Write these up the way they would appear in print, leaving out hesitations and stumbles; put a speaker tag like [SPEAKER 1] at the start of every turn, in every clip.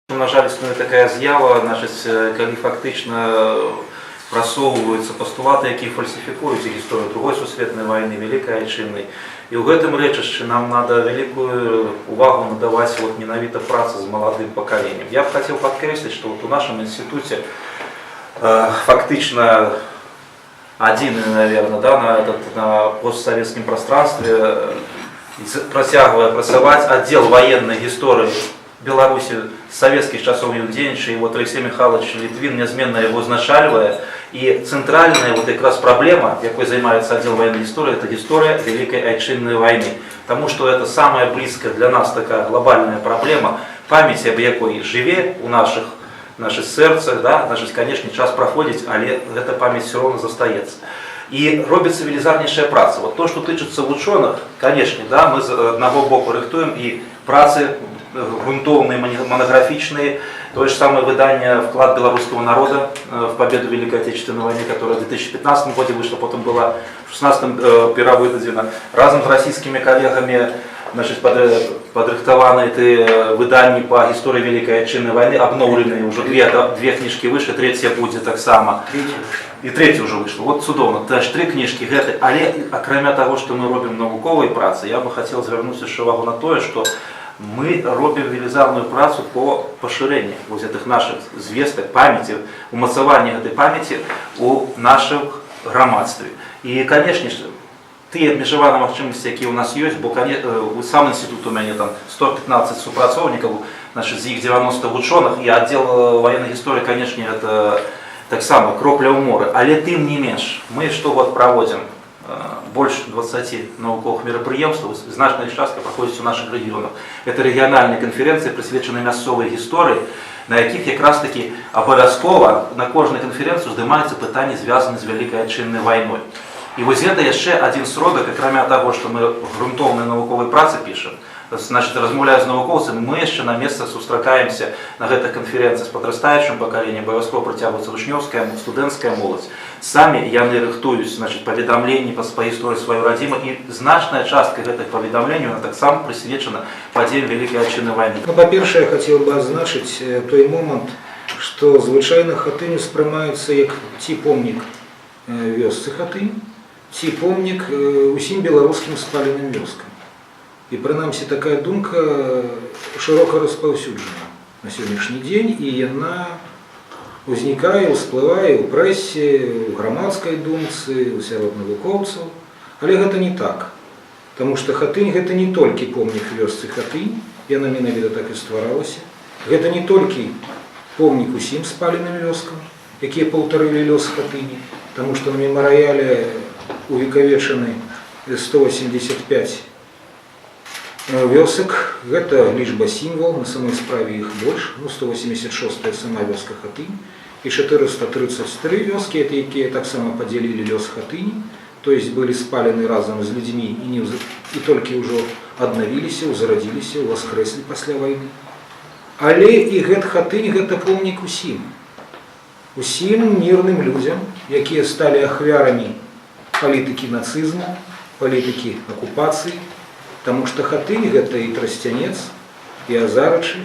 [SPEAKER 1] На жаль, існуе такая з'ява, значыць, калі фактычна прасоўваюцца пастулаты, якія фальсіфікуюць і гісторыю Другой сусветнай вайны, Вялікай Айчыннай. І ў гэтым рэчышчы нам надо вялікую увагу надаваць вот менавіта працы з маладым пакаленнем. Я б хацеў падкрэсліць, што вот у нашым інстытуце фактычна адзіны, наверное, да, на постсоветском пространстве працягвае працаваць аддзел военной гісторыі Беларусі з савецкіх часоў ён дзейнічае, і вот Алексей Михайлович Литвин нязменна яго узначальвае. І цэнтральная вот якраз праблема, якой займаецца аддзел военной гісторыі, это гісторыя Вялікай Айчыннай вайны. Таму што это самая блізкая для нас такая глобальная праблема, памяць аб якой жыве у нашых сэрцах, да, значыць, конечно, час праходзіць, але гэта памяць все роўна застаецца. І робіцца велізарнейшая праца. Вот то, што тычыцца вучоных, конечно, да, мы з аднаго боку рыхтуем і працы грунтоўныя, манаграфічныя, тое ж самае выданне «Вклад белорусского народа в победу Великой Отечественной войны», которое в 2015 году вышло, потом было в 2016 перавыдадзена. Разам з расійскімі калегамі, значит, падрыхтаваны тыя выданні па гісторыі Вялікай Айчыннай вайны, абноўленыя ўжо две кніжкі выйшлі, трэцяя будзе таксама.
[SPEAKER 2] Третья вышла.
[SPEAKER 1] І трэцяя ўжо выйшла. Вот цудоўна. Тэж тры кніжкі гэты. Але акрамя таго, што мы робім навуковай працы, я бы хацеў звярнуць яшчэ увагу на тое, што мы робім велізарную працу по пашырэнні вось гэтых нашых звестак, памяці, умацаванні гэтай памяці у нашым грамадстве. І, конечно ж, тыя абмежаваныя магчымасці, якія ў нас ёсць, бо сам інстытут, у мяне там 115 супрацоўнікаў, значит, з іх 90 вучоных, і аддзел военной гісторыі, конечно, это таксама кропля ў моры. Але тым не менш, мы штогод праводзім больш 20 навуковых мерапрыемстваў, значная частка праходзіць у нашых рэгіёнах. Это рэгіянальныя канферэнцыі, прысвечаныя мясцовай гісторыі, на якіх якраз такі абавязкова на кожнай канферэнцыі уздымаюцца пытанні, звязаныя з Вялікай Айчыннай вайной. І вось гэта яшчэ адзін сродак, акрамя таго, што мы грунтоўныя навуковыя працы пішам, значит, размаўляю з навукоўцамі, мы яшчэ на месцах сустракаемся на гэтых канферэнцыях з падрастаючым пакаленнем, абавязкова прыцягваецца вучнёўская, студэнцкая моладзь. Самі яны рыхтуюць, значит, паведамленні па гісторыі сваёй радзімы, і значная частка гэтых паведамленняў, она таксама прысвечана падзеям Вялікай Айчыннай вайны.
[SPEAKER 3] Ну, па-першае, я хацеў бы адзначыць той момант, што звычайна Хатынь успрымаецца як ці помнік вёсцы Хатынь, ці помнік усім беларускім спаленым вёскам. І прынамсі такая думка шырока распаўсюджана на сённяшні дзень, і яна узнікае, усплывае ў прэсе, у грамадскай думцы, у сярод навукоўцаў. Але гэта не так. Таму што Хатынь — гэта не толькі помнік вёсцы Хатынь, яна менавіта так і стваралася. Гэта не толькі помнік усім спаленым вёскам, якія паўтарылі лёс Хатыні, таму што на мемарыяле увекавечаны 185 вёсак, гэта лічба сімвал, на самой справе іх больш, ну, 186 сама вёска Хатынь, і 433 вёскі, это якія таксама падзялілі лёс Хатыні, то есть былі спалены разам з людзьмі і, не, ўз- і толькі ўжо аднавіліся, узрадзіліся, уваскрэслі пасля вайны. Але і гэт Хатынь — гэта помнік усім. Усім мірным людзям, якія сталі ахвярамі палітыкі нацызму, палітыкі акупацыі, таму што Хатынь — гэта і Трасцянец, і Азарачы,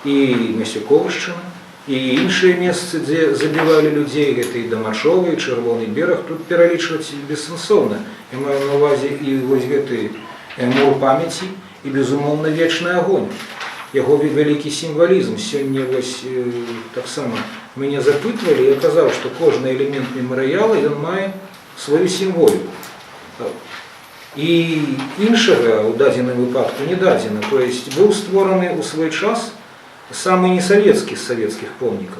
[SPEAKER 3] і Масюковшчына, і іншыя месцы, дзе забівалі людзей, гэта і Дамачова, і Чырвоны бераг, тут пералічваць бессэнсоўна. Я маю на ўвазе і вось гэты мур памяці, і, безумоўна, вечны агонь. Яго вялікі сімвалізм. Сёння вось таксама мяне запытвалі, я казаў, што кожны элемент мемарыяла, ён мае сваю сімволіку. І іншага ў дадзеным выпадку не дадзена. То есть быў створаны ў свой час самы несавецкі з савецкіх помнікаў.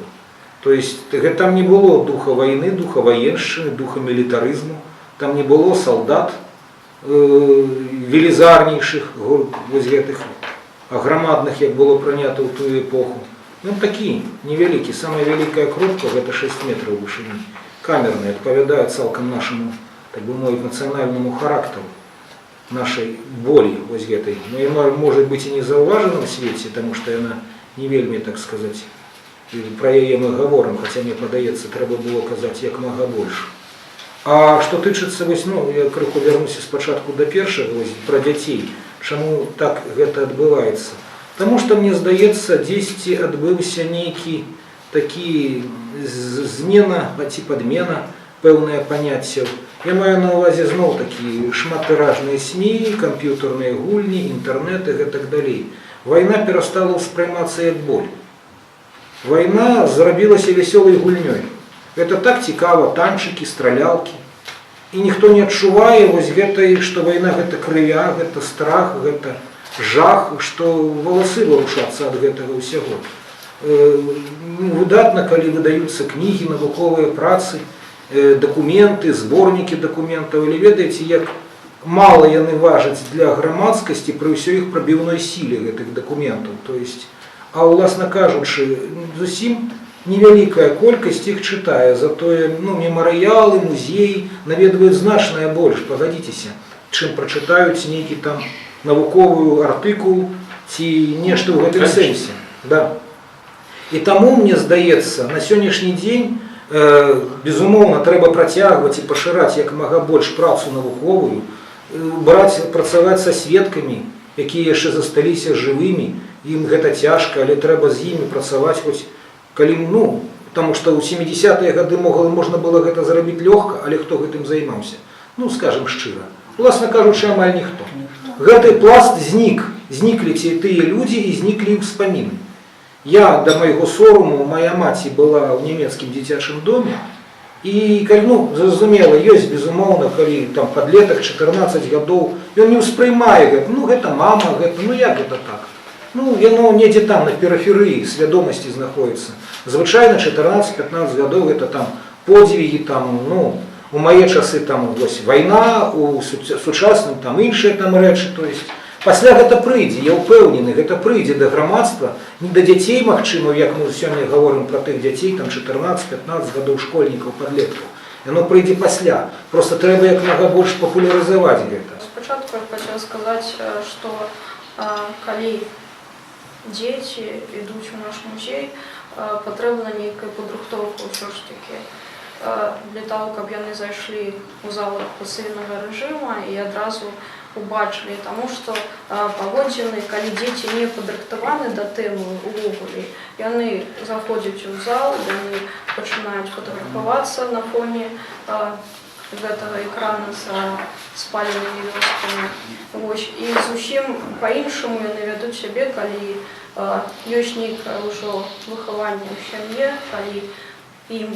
[SPEAKER 3] То есть там не было духа вайны, духа ваеншчыны, духа мілітарызму, там не было салдат велізарнейшых, вось гэтых грамадных, як было прынята ў тую эпоху. Ну, такі невялікі, самая вялікая кропка — гэта 6 метраў вышыні. Камерны, адпавядае цалкам нашаму, так бы мовіць, нацыянальнаму характару, нашай болі вось гэтай. Но яна можа быць і не заўважана ў свеце, таму што яна не вельмі, так сказаць, і пра яе мы гаворым, хаця, мне падаецца, трэба было казаць як мага больш. А што тычыцца вось, ну, я крыху вярнуся спачатку да першага, вось, пра дзяцей, чаму так гэта адбываецца. Таму што, мне здаецца, дзесьці адбыўся нейкі такі змена ці падмена пэўныя паняццяў. Я маю на ўвазе зноў такі шматтыражныя СМІ, камп'ютарныя гульні, інтэрнэт і гэтак далей. Вайна перастала ўспрымацца як боль. Вайна зрабілася вясёлай гульнёй. Гэта так цікава, танчыкі, стралялкі. І ніхто не адчувае вось гэтай, што вайна гэта крывя, гэта страх, гэта жах, што валасы варушацца ад гэтага ўсяго. Ну, выдатна, калі выдаюцца кнігі, навуковыя працы, дакументы, зборнікі дакументаў, але ведаеце, як мала яны важаць для грамадскасці пры ўсёй іх прабіўной сіле гэтых дакументаў. То есть, а уласна кажучы, зусім невялікая колькасць іх чытае, затое, ну, мемарыялы, музеі наведваюць значная больш, пагадзіцеся, чым прачытаюць нейкі там навуковую артыкул ці нешта ў гэтым
[SPEAKER 1] Конечно.
[SPEAKER 3] сэнсе. Да. І таму, мне здаецца, на сённяшні дзень, безумоўна, трэба працягваць і пашыраць як мага больш працу навуковую, браць, працаваць са сведкамі, якія яшчэ засталіся жывымі, ім гэта цяжка, але трэба з імі працаваць хоць калі, ну, таму што ў 70-е гады можна было гэта зрабіць лёгка, але хто гэтым займаўся? Ну, скажем шчыра. Уласна кажучы, амаль ніхто. Гэты пласт знік, зніклі ці тыя людзі і зніклі ўспаміны. Я, да майго сораму, моя маці была ў нямецкім дзіцячым доме, і калі, ну, зразумела, ёсць, безумоўна, калі там падлетак 14 гадоў, ён не ўспрымае гэта, ну, гэта мама, гэта, ну, як гэта так? Ну, яно недзе там на перыферыі свядомасці знаходіцца. Звычайна 14-15 гадоў гэта там подзвігі, там, ну, у мае часы там вось вайна, у сучасным там іншыя там рэчы, то есть пасля гэта прыйдзе, я ўпэўнены, гэта прыйдзе да грамадства, не да дзяцей, магчыма, як мы сёння гаворым пра тых дзяцей, там 14-15 гадоў, школьнікаў, падлеткаў. Яно прыйдзе пасля. Просто трэба як мага больш папулярызаваць гэта.
[SPEAKER 2] Спачатку я хацела сказаць, што калі дзеці ідуць у наш музей, патрэбна нейкая падрыхтоўка ўсё ж такі для таго, каб яны зайшлі ў зал акупацыйнага рэжыма і адразу убачылі, таму што паводзіны, калі дзеці не падрыхтаваны да тэмы увогуле, яны заходзяць у зал, яны пачынаюць фатаграфавацца на фоне гэтага экрана са спаленымі вёскамі. Вось. І зусім па-іншаму яны вядуць сябе, калі ёсць нейкае ўжо выхаванне ў сям'е, калі ім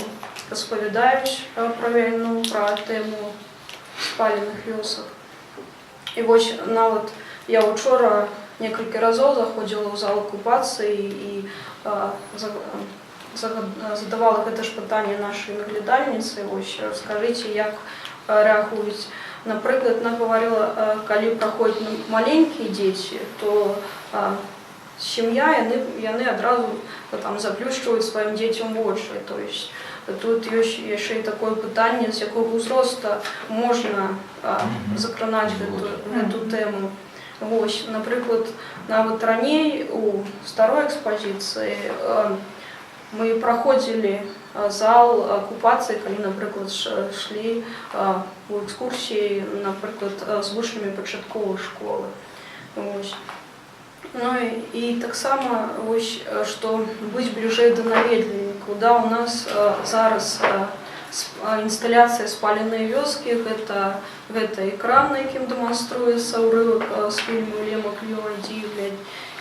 [SPEAKER 2] распавядаюць пра вайну, пра тэму спаленых вёсак. І вось нават я учора некалькі разоў заходзіла ў зал акупацыі і задавала гэта ж пытанне нашай наглядальніцы: вось скажыце, як рэагуюць. Напрыклад, она гаварыла, калі праходзяць маленькія дзеці, то сям'я, яны адразу там заплюшчваюць сваім дзецям вочы. То есть тут ёсць яшчэ і такое пытанне, з якога ўзроста можна закранаць гэту тэму. Вось, напрыклад, нават раней у старой экспазіцыі мы праходзілі зал акупацыі, калі, напрыклад, шлі у экскурсіі, напрыклад, з вучнямі пачатковай школы. Вось. Ну і таксама вось, што быць бліжэй да наведвальнікаў. Да, у нас зараз інсталяцыя «Спаленыя вёскі», гэта экран, на якім дэманструецца ўрывак з фільму Лема Кліо «Ідзі,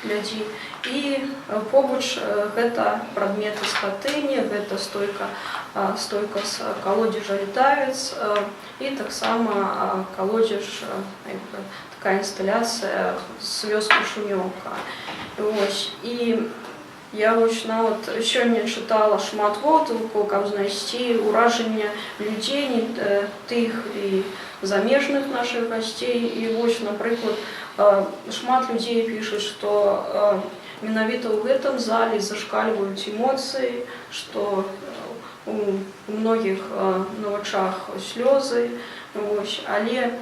[SPEAKER 2] глядзі». І побач гэта прадметы з Хатыні, гэта стойка з калодзежа «Літавец» і таксама калодзеж, як бы, такая інсталяцыя з вёскі Шунёўка. Вось. І я вось нават сёння чытала шмат водгукаў, каб знайсці ўражанне людзей, не, тых і замежных нашых гасцей. І вось, напрыклад, шмат людзей пішуць, што менавіта ў гэтым зале зашкальваюць эмоцыі, што у многіх на вачах слёзы. Вось. Але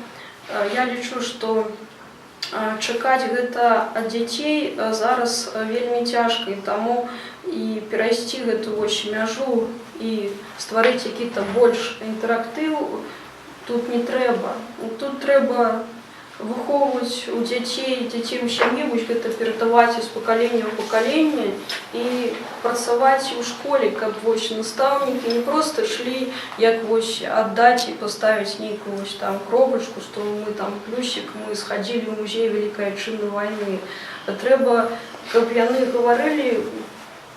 [SPEAKER 2] я лічу, што чакаць гэта ад дзяцей зараз вельмі цяжка, і таму і перайсці гэту вось мяжу і стварыць які-то больш інтэрактыў тут не трэба. Тут трэба Выхоўваць у дзяцей у сям'і, вось гэта перадаваць з пакалення ў пакаленне і працаваць у школе, каб вось настаўнікі не проста ішлі, як вось аддаць і паставіць нейкую вось там кропачку, што мы там плюсик, мы схадзілі ў музей Вялікай Айчыннай вайны. Трэба, каб яны гаварылі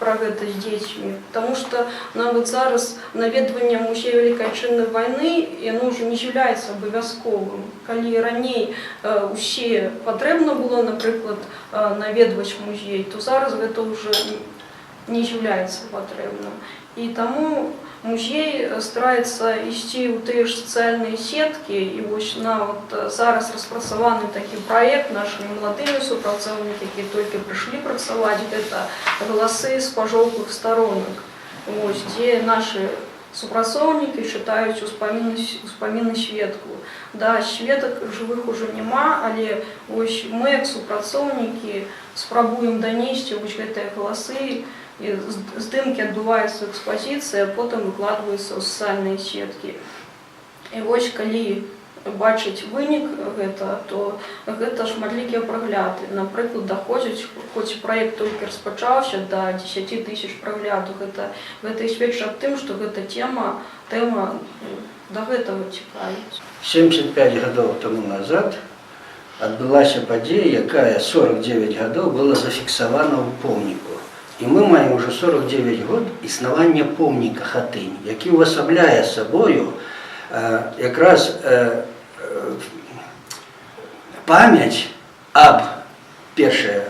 [SPEAKER 2] пра гэта з дзецьмі, потому что нават зараз наведванне музея Вялікай Айчыннай вайны, яно ўжо не з'яўляецца абавязковым. Калі раней усе патрэбна было, напрыклад, наведваць музей, то зараз гэта ўжо не з'яўляецца патрэбным. І таму музей стараецца ісці ў тыя ж сацыяльныя сеткі, і вось нават зараз распрацаваны такі праект нашымі маладымі супрацоўнікамі, якія толькі прыйшлі працаваць, гэта «Галасы з пажоўклых старонак», вось, дзе нашы супрацоўнікі чытаюць успаміны сведкаў. Да, сведак жывых ужо няма, але вось мы, як супрацоўнікі, спрабуем данесці вось гэтыя галасы, і здымкі адбываюцца ў экспазіцыі, а потым выкладваюцца ў сацыяльныя сеткі. І вось калі бачыць вынік гэта, то гэта шматлікія прагляды. Напрыклад, даходзяць, хоць праект толькі распачаўся, да 10 тысяч праглядаў. Гэта і сведчыць аб тым, што гэта тэма да гэтага цікавіць.
[SPEAKER 4] 75 гадоў таму назад адбылася падзея, якая 49 гадоў была зафіксавана ў помніку. І мы маем ужо 49 год існавання помніка Хатынь, які ўвасабляе сабою якраз памяць аб, першае,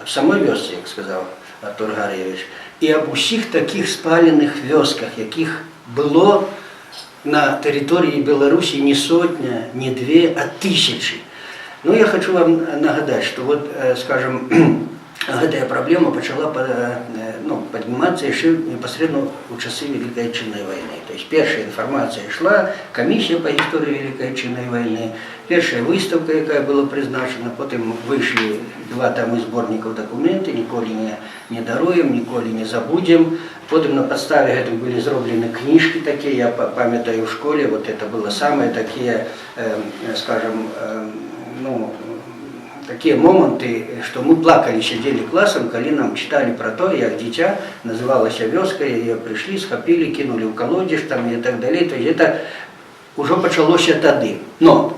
[SPEAKER 4] аб самой вёсцы, як сказаў Артур Гар'евіч, і аб усіх такіх спаленых вёсках, якіх было на тэрыторыі Беларусі не сотня, не две, а тысячи. Ну, я хочу вам нагадаць, что вот, скажем, гэтая праблема пачала ну, паднімацца яшчэ непасрэдна ў часы Вялікай Айчыннай вайны. То есть першая інфармацыя ішла, камісія па гісторыі Вялікай Айчыннай вайны, першая выстаўка, якая была прызначана, потым выйшлі два тамы зборнікаў дакументы «Ніколі не даруем», «Ніколі не забудзем». Потым на падставе гэтых былі зроблены кніжкі такія, я памятаю, ў школе, вот это было самые такие, скажем, ну, такія моманты, што мы плакалі, сядзелі класам, калі нам чыталі пра то, як дзіця называлася вёска, яе прыйшлі, схапілі, кінулі ў калодзеж там і так далей. То есть это ўжо пачалося тады. Но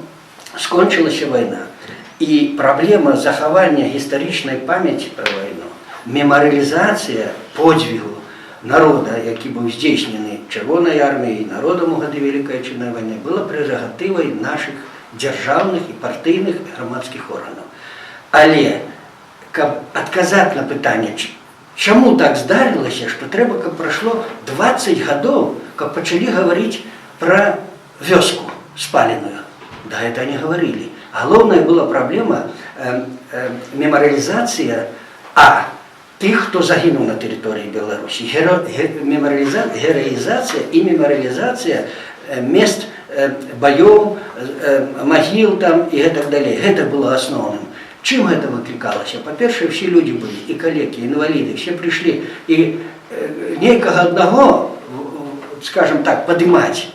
[SPEAKER 4] скончылася вайна. І праблема захавання гістарычнай памяці пра вайну, мемарыялізацыя подзвігу народа, які быў здзейснены Чырвонай арміяй і народам у гады Вялікай Айчыннай вайны, была прэрагатывай нашых дзяржаўных і партыйных і грамадскіх органаў. Але каб адказаць на пытанне, чаму так здарылася, што трэба, каб прайшло 20 гадоў, каб пачалі гаварыць пра вёску спаленую. Да, это они говорили. Галоўная была праблема мемарыялізацыя тых, хто загінуў на тэрыторыі Беларусі, гераізацыя і мемарыялізацыя мест баёў, магіл там і гэтак далей. Гэта было асноўным. Чым гэта выклікалася? Па-першае, ўсе людзі былі, і калекі, інваліды, все прыйшлі. І нейкага аднаго, скажем так, падымаць,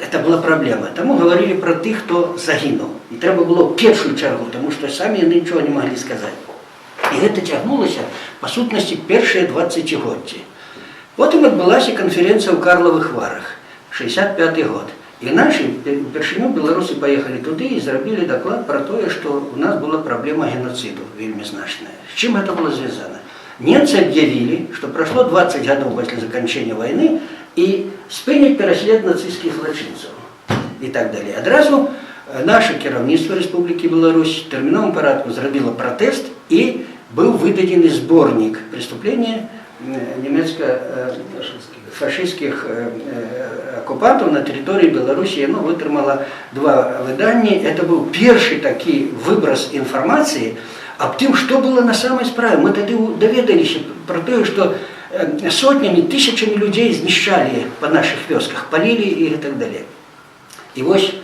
[SPEAKER 4] это была праблема. Таму гаварылі пра тых, хто загінуў. І трэба было ў першую чаргу, таму што самі яны нічога не маглі сказаць. І гэта цягнулася, па сутнасці, першыя дваццацігоддзі. Потым адбылася канферэнцыя ў Карлавых Варах, 65 год. І нашы, упершыню беларусы паехалі туды і зрабілі даклад пра тое, што у нас была праблема генацыду вельмі значная. З чым гэта было звязана? Немцы аб'явілі, што прайшло 20 гадоў пасля заканчэння вайны і спыняць пераслед нацысцкіх злачынцаў і так далей. Адразу наше кіраўніцтва Рэспублікі Беларусь в тэрміновым парадку зрабіла пратэст, і быў выдадзены зборнік «Преступления нямецка-фашысцкіх акупантаў на тэрыторыі Беларусі». Яно вытрымала два выданні. Это быў першы такі выбрас інфармацыі аб тым, што было на самай справе. Мы тады даведаліся пра тое, што сотнямі, тысячамі людзей знішчалі па нашых вёсках, палілі і так далей. І вось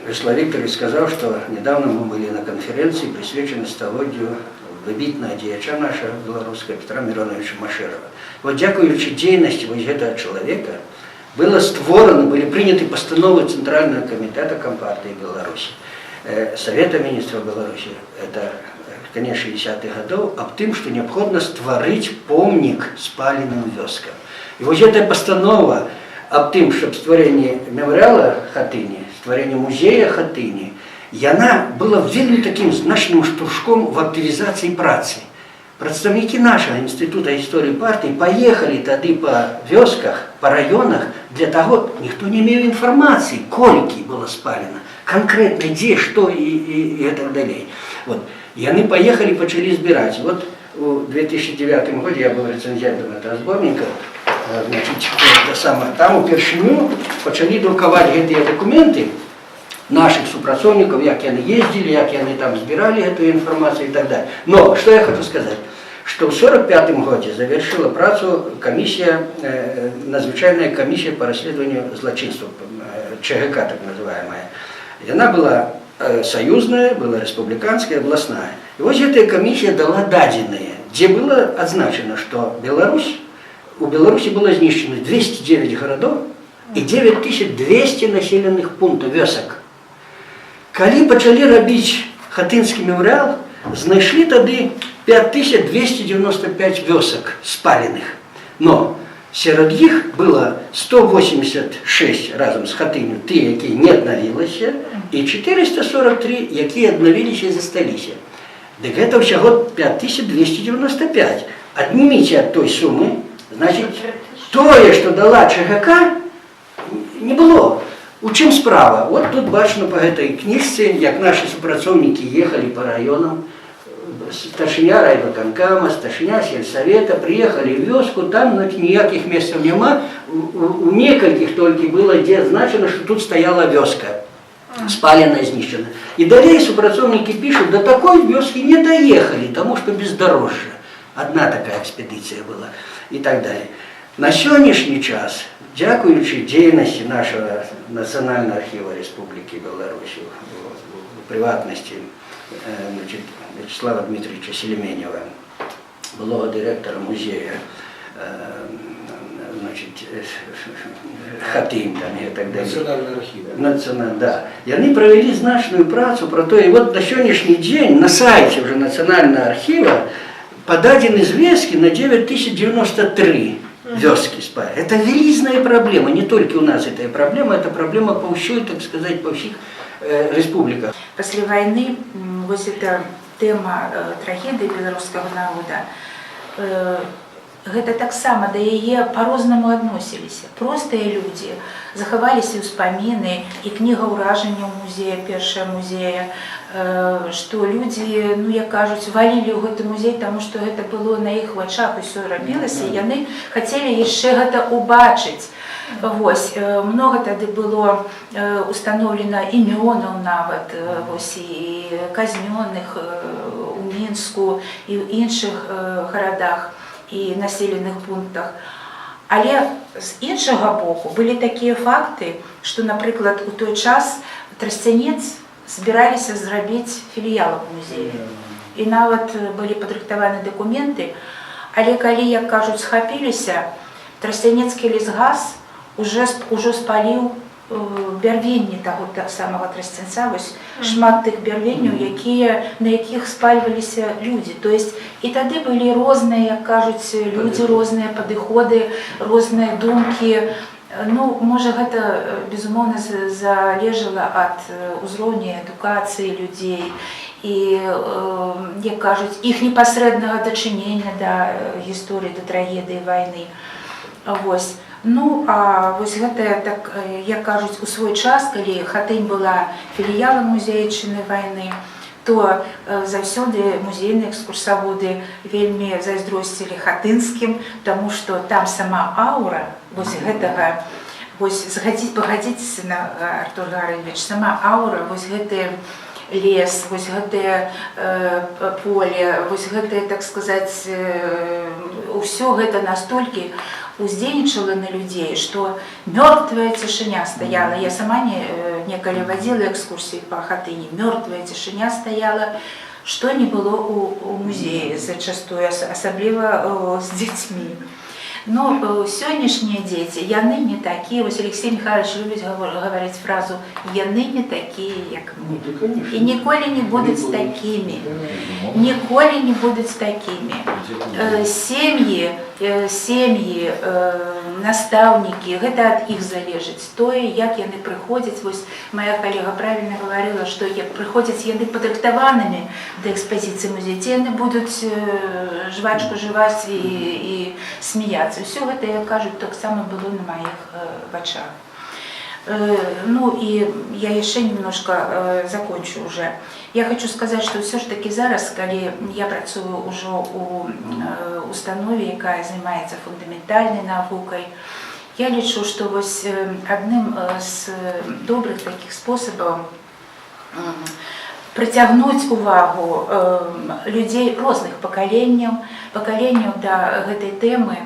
[SPEAKER 4] Вячеслав Викторович сказал, что недавно мы были на конференции, присвяченной стагоддзю выбітнага дзеяча нашага беларускага Петра Мироновича Машерова. Вот дзякуючы дзейнасці вось гэтага чалавека было створана, былі прыняты пастановы Цэнтральнага камітэта Кампартыі Беларусі. Совета міністраў Беларусі, это канец 60-х гадоў, аб тым, што неабходна стварыць помнік спаленым вёскам. І вось гэтая пастанова аб тым, чтоб стварэнне мемарыяла Хатыні, стварэнне музея Хатыні, яна была вельмі такім значным штуршком в актывізацыі працы. Прадстаўнікі нашага Інстытута гісторыі партыі паехалі тады па вёсках, па раёнах для таго, ніхто не меў інфармацыі, колькі было спалена, канкрэтна дзе, што і так далей. Вот. Яны паехалі, пачалі збіраць. Вот у 2009 годзе я быў рэцэнзентам этого зборніка, значит, это самое, там упершыню пачалі друкаваць гэтыя дакументы наших супрацоўнікаў, як яны ездзілі, як яны там збіралі гэтую інфармацыю и так далее. Но что я хочу сказать, что ў 45 годзе завершила працу камісія, надзвычайная камісія по расследованию злачынства, ЧГК так называемая. Яна была союзная, была республиканская, областная. И вот эта комиссия дала дадзеныя, где было адзначана, что у Беларуси было знішчана 209 городов и 9200 населенных пунктов, вёсак. Калі пачалі рабіць Хатынскі мемарыял, знайшлі тады 5295 вёсак спаленых. Но сярод іх было 186 разам з Хатыню тыя, якія не аднавілася, і 443, якія аднавіліся і засталіся. Дык гэта ўсяго 5295. Адніміце ад той сумы, значит, тое, што дала ЧГК, не было. У чым справа? Вот тут бачна по гэтай кніжцы, як наши супрацоўнікі ехалі по раёнам, старшыня райвыканкама, старшыня сельсовета, приехали в вёску, там, значит, ніякіх месцаў няма, у некалькіх толькі было, дзе адзначана, што тут стаяла вёска, спаленая, знішчана. І далей супрацоўнікі пишут: до такой вёскі не доехали, тому что бездорожье. Одна такая экспедиция была и так далее. На сённяшні час, дзякуючы дзейнасці нашага Нацыянальнага архіва Рэспублікі Беларусь, у прыватнасці, значит, Вячеслава Дмитриевича Селеменева, былога дырэктара музея, значит, Хатынь там и так далее.
[SPEAKER 3] Нацыянальны архіў.
[SPEAKER 4] Нацыяналь, да. Яны правялі значную працу про то, и вот на сённяшні дзень на сайце уже Нацыянальнага архіва пададзены звесткі на 9093 вёскі спа. Это велізная праблема, не только у нас эта проблема, это проблема по ўсёй, так сказать, по ўсіх рэспубліках.
[SPEAKER 5] Пасля вайны вось эта тэма трагедыі беларускага народа, гэта таксама да яе па-рознаму адносіліся. Простыя людзі, захаваліся ўспаміны і кніга ўражанняў музея, першая музея, што людзі, ну, як кажуць, валілі ў гэты музей, таму што гэта было на іх вачах, усё рабілася, і яны хацелі яшчэ гэта ўбачыць. Вось, много тады было установлена імёнаў нават, вось, і казнёных у Мінску і ў іншых гарадах і населеных пунктах. Але з іншага боку былі такія факты, што, напрыклад, у той час Трасцянец збіраліся зрабіць філіялам музея. І нават былі падрыхтаваны дакументы, але калі, як кажуць, схапіліся, Трасцянецкі лесгас уже спаліў бярвенні таго самага Трасцянца, вось шмат тых бярвенняў, на якіх спальваліся людзі. То есть і тады былі розныя, як кажуць, людзі, розныя падыходы, розныя думкі. Ну, можа, гэта, безумоўна, залежала ад узроўня адукацыі людзей і, як кажуць, іх непасрэднага дачынення да гісторыі, да трагедыі вайны. Вось. Ну, а вось гэта, так, як кажуць, у свой час, калі Хатынь была філіялам музея Айчыннай вайны, то заўсёды музейныя экскурсаводы вельмі зайздросцілі хатынскім, таму што там сама аура вось гэтага, вось пагадзіцеся на Артур Гарович, сама аура, вось гэты лес, вось гэтае поле, вось гэтае, так сказаць, ўсё гэта настолькі уздзейнічала на людзей, што мёртвая цішыня стаяла. Я сама некалі вадзіла экскурсіі па Хатыні, мёртвая цішыня стаяла, што не было у музеі зачастую, асабліва з дзецьмі. Но сённяшнія дзеці, яны не такія. Вось Алексей Михайлович любіць гаварыць фразу: «Яны не такія, як мы».
[SPEAKER 4] Ну, да, конечно.
[SPEAKER 5] І ніколі не будуць
[SPEAKER 4] Не будуць.
[SPEAKER 5] такімі.
[SPEAKER 4] Да.
[SPEAKER 5] Ніколі не будуць такімі. Сем'і, настаўнікі, гэта ад іх залежыць тое, як яны прыходзяць. Вось моя калега правильно гаварыла, што як прыходзяць яны падрыхтаванымі да экспазіцыі музея, ці яны будуць жвачку жаваць і смяяцца. Усё гэта, як кажуць, таксама было на маіх вачах. Ну і я яшчэ немножко закончу уже. Я хочу сказаць, што ўсё ж такі зараз, калі я працую ўжо у установе, якая займаецца фундаментальнай навукай, я лічу, што вось адным з добрых такіх спосабаў прыцягнуць увагу людзей розных пакаленняў да гэтай тэмы,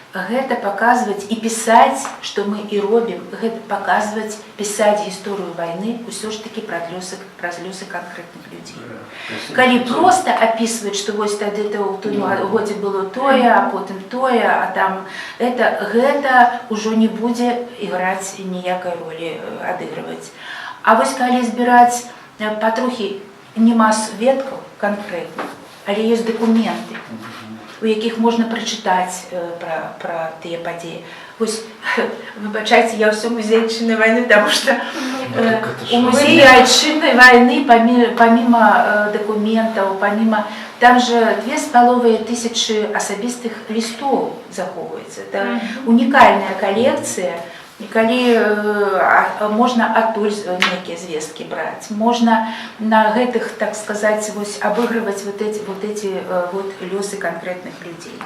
[SPEAKER 5] гэта паказваць і пісаць, што мы і робім, гэта паказваць, пісаць гісторыю вайны ўсё ж такі праз лёсы канкрэтных людзей. Калі проста апісваць, што вось тады то ў тым годзе было тое, а потым тое, а там гэта ўжо не будзе іграць ніякай ролі, адыгрываць. А вось калі збіраць патрохі, няма сведкаў канкрэтных, але ёсць дакументы, у якіх можна прачытаць пра тыя падзеі. Вось, выбачайце, я ўсё музей Айчыннай вайны, таму што у музеі Айчыннай вайны, помимо дакументаў, помимо, там же 2500 асабістых лістоў захоўваецца. Это унікальная калекцыя, і калі можна адтуль нейкія звесткі браць, можна на гэтых, так сказаць, вось, абыгрываць вот эти вот лёсы канкрэтных людзей.